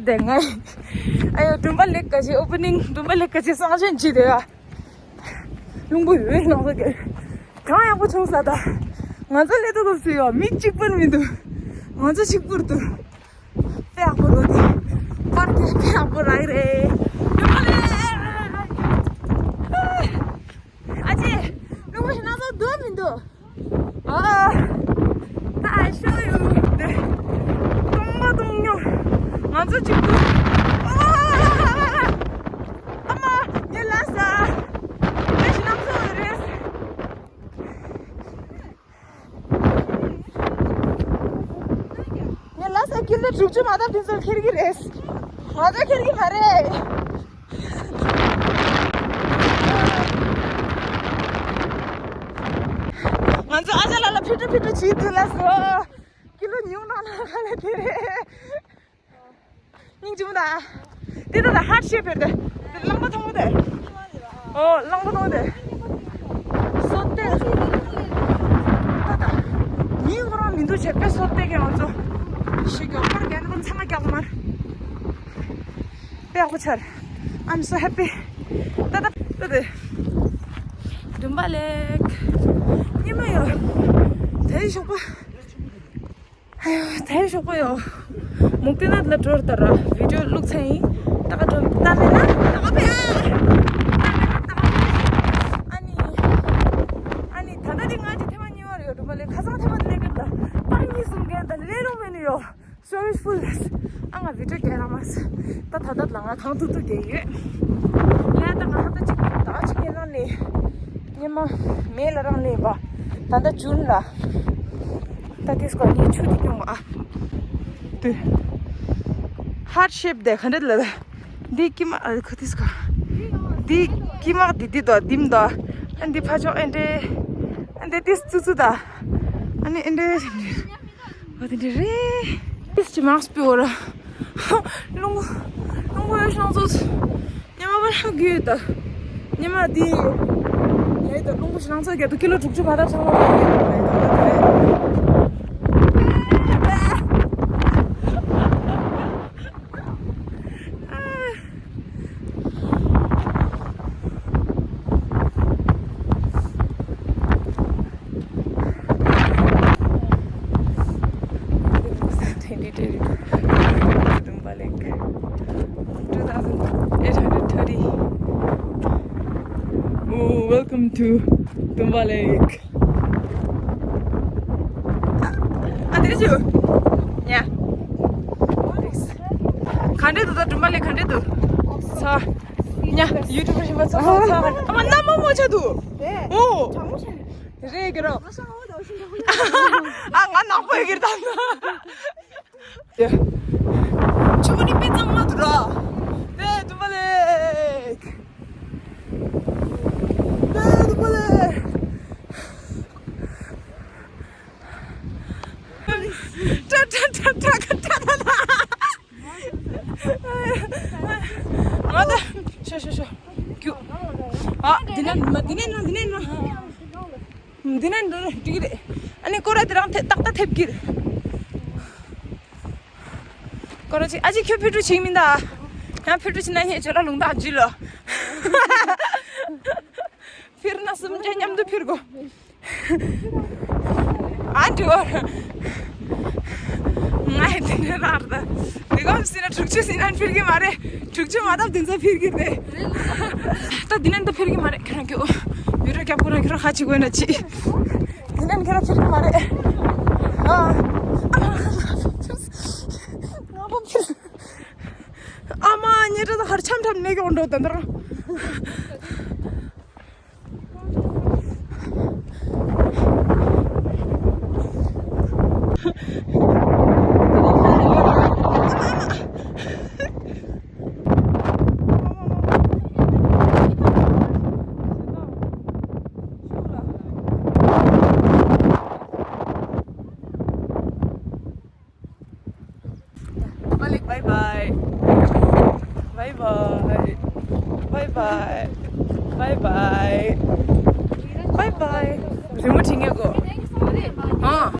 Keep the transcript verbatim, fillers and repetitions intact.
དེ་ང་ཨ་ཡོ་དུམ་པ་ལེགས་ཀ་ཅི་ཨོ་པ་ནིང་དུམ་པ་ལེགས་ཀ་ཅི་སང་ཆེན་ཅི་དེ་ཡ། རླུང་བུ་ཡོད་ནང་ལ་གི་གང་ཡག་པོ་བྱུང་ས་ད། ང་ཚོ་སླེབས་དུས་སྐབས་སུ་ཡོད་མི་གཅིག་པུར་མི་འདུག་ང་ཚོ་གཅིག་པུར་འདུག་དཔེ་ཡག་པོ་རེད་དེ། པར་དེ་དཔེ་ཡག་པོ་རག་གི་རེད། ཨ་ཅེ། རླུང་བུ་ཞིག་ནང་ཚོ་འདུག་མི་འདུག་ཨ། ད་ཨ་ཤོ་ཡོད་དེ། སྟོང་པ་སྟོང་ཉོ། ང་ཚོ་གཅིག་པུ། ཨ་མ། ངའི་ལ་ས། ངའི་ཞིག་ནང་ཚོ་རེད། ངའི་ལ་ས་ཀི་ལོ་དྲུག་ཅུ་མ་གཏོགས་དེ་ཚོ་ཁྱེར་གི་རེད། ང་ཚོ་ཁྱེར་གི་མ་རེད། ང་ཚོ་ཨ་ཅག་ལགས་ལ་ཕི་ཏྲ་ཕི་ཏྲ་བྱེད་དུས་ལ་སོ། ཀི་ལོ་ཉུང་ནང་ལ་ཁ་ལ་དེ་རེད། སྙིང་རྗེ་མོ་ད། དེ་ད་ད་ཧར་ཤེ་ཕེར་དེ། དེ་གླང་པོ་ཐང་པོ་དེ། ཨོ་གླང་པོ་ཐང་པོ་དེ། སོ་ཏེ། ད་ད། མི་ཁོ་རང་མི་འདུག་བྱས་པས་སོ་ཏེ་གི་ང་ཚོ། ཤི་གི་ཨོ་པར་རྒན་པོ་ཚང་མ་རྒྱག་མར། དཔེ་ཡག་པོ་ཆར། I'm so happy. ད་ད་ད་དེ། དུམ་པ་ལེགས། ཉི་མ་ཡོད། དེ་ཞོགས་པ། ཨ་ཡོ། དེ་ཞོགས་པ་ཡོད། མུག་ཏི་ནད་ལ་འགྲོར་ལྟར་བི་ཌིའོ་བླུགས་ཚར་ཡིན། ད་ག་འགྲོ་ད་མེད་ན་ད་ག་པེ། ཨ་ནི། ཨ་ནི་ད་ལྟ་དེ་ང་ཅི་ཐེ་བ་གཉིས་པ་རེད་ཡོད་དུམ་པ་ལེགས། ཁ་སང་ཐེ་བ་དེ་ལེགས་གི་ད་པར་གཉིས་གསུམ་གན་ད་ལེ་རུ་མེ་ནི་ཡོད། Sorry for this. ཨ་ང་བི་ཌིའོ་རྒྱག་ར་མ་སི། ད་ད་ད་ལ་ང་གང་ཐུབ་ཐུབ་རྒྱག་ཡོད། ལས་ད་ང་ཧ་ད་ཅིག་ད་ཅིག་ཉེ་རང་ལས། ཉི་མ་མེ་ལ་རང་ལས་པ། ད་ད་ཇུན་ལ། ད་དེ་སྐོར་ངས་ཆུ་དེ་སྐྱོང་བ་ཨ། དུ། ཧར་ཤེབ་དེ་ག་འདྲ་ལ། འདི་ཀི་མ་ཨ་ཁ་དིས་ཀ། འདི་ཀི་མ་འདི་འདི་དོ་འདིམ་དོ། ཨ་འདི་ཕ་ཆོག་ཨེ་འདྲེ། ཨ་འདི་ཏིས་ཙུ་ཙུ་ད། ཨ་ནི་ཨེ་འདྲེ། ཨ་དེ་འདྲེ་རེད། ཏིས་ཅི་མག་སྤི་འོ་ར། རླུང་རླུང་ཡོད་ཤང་ཙུ་ཙུ། ཉི་མ་པར་ཧ་གི་ཡོད་ད། ཉི་མ་དེ། ཡ་ད་རླུང་བུ་ཞིག་ནང་ཚོ་རྒྱ་དུ་ཀི་ལོ་དྲུག་ཅུ་བར་ད་ཚང་མ་མ་རྒྱ་དུ་རེད་ད་ད་རེད། Twenty twenty-two. Tumba Lake. Two thousand eight hundred thirty. Oh, welcome to Tumba Lake. ཨ་དེ་རེད་ཅུ། ཉ། ག་འདྲེ་འདུག་ད་དུམ་པ་ལེགས་ག་འདྲེ་འདུག་ཚ། ཉ་ཡུ་ཊུབ་རིན་པ་ཚ་ཚ་ཚ། ཨ་མ་གནམ་མ་མོ་ཆ་འདུག་ཨོ། རེད་གི་རོ། ཨ་ང་ནག་པོ་ཡོད་གི་རེད་ད། ཆུ་མོ་ནི་དཔེ་གཙང་མ་འདུག་ར། དེ་དུམ་པ་ལེགས། དེ་དུམ་པ་ལེགས། ཏྲ་ཏྲ་ཏྲ་ཏྲ་ཏྲ་ཏྲ་ཏྲ། ང་ད་ཤོ་ཤོ་ཤོ། ཀྱུ། ཨ་འདི་ན་མ་འདི་ནས་ན་འདི་ནས་ན། འདི་ནས་འདི་ནས་འགྲིག་གི་རེད། ཨ་ནི་སྐོར་ར་དེ་རང་ཐེ་ཏག་ཏག་ཐེབས་ཀྱི་རེད། སྐོར་ར་ཅིག་ཨ་ཅིག་ཁྱོད་ཕི་ཀྲུ་ཅིག་མིན་ད། ཡང་ཕི་ཀྲུ་ཅིག་ན་ཧེ་ཅོ་ལ་ལུང་ད་ཇི་ལོ། ཕིར་ན་གསུམ་ཆ་མཉམ་དུ་ཕིར་གོ། ཨ་འདྲི་བར། ང་ཡི་དེ་ནས་རག་ད། དེ་གམ་སྲིད་ན་དྲུག་ཅུ་སྲིད་ན་ཕིར་གི་མ་རེད། དྲུག་ཅུ་མ་གཏོགས་དེ་ཚོ་ཕིར་གི་རེད། ད་དེ་ནས་ད་ཕིར་གི་མ་རེད། ཁྱེད་རང་གི་འོ། ཡུ་ར་རྒྱབ་ཁོ་རང་ཁྱེད་རང་ཧ་ཅི་དགོས་ན་ཅི། དེ་ནས་ཁྱེད་རང་ཕིར་གི་མ་རེད། ཨ། ང་པོ་ཕིར། ཨ་མ་ཉེ་དྲ་ད་ཧར་འཆམ་འཁྲབ་ནས་ཀྱང་འགྲོ་དོན་དར། Malik, bye bye. Bye bye. Bye bye. Bye bye. Bye bye. རི་མོ་བྲིས་ངེས་གོ་ཨ།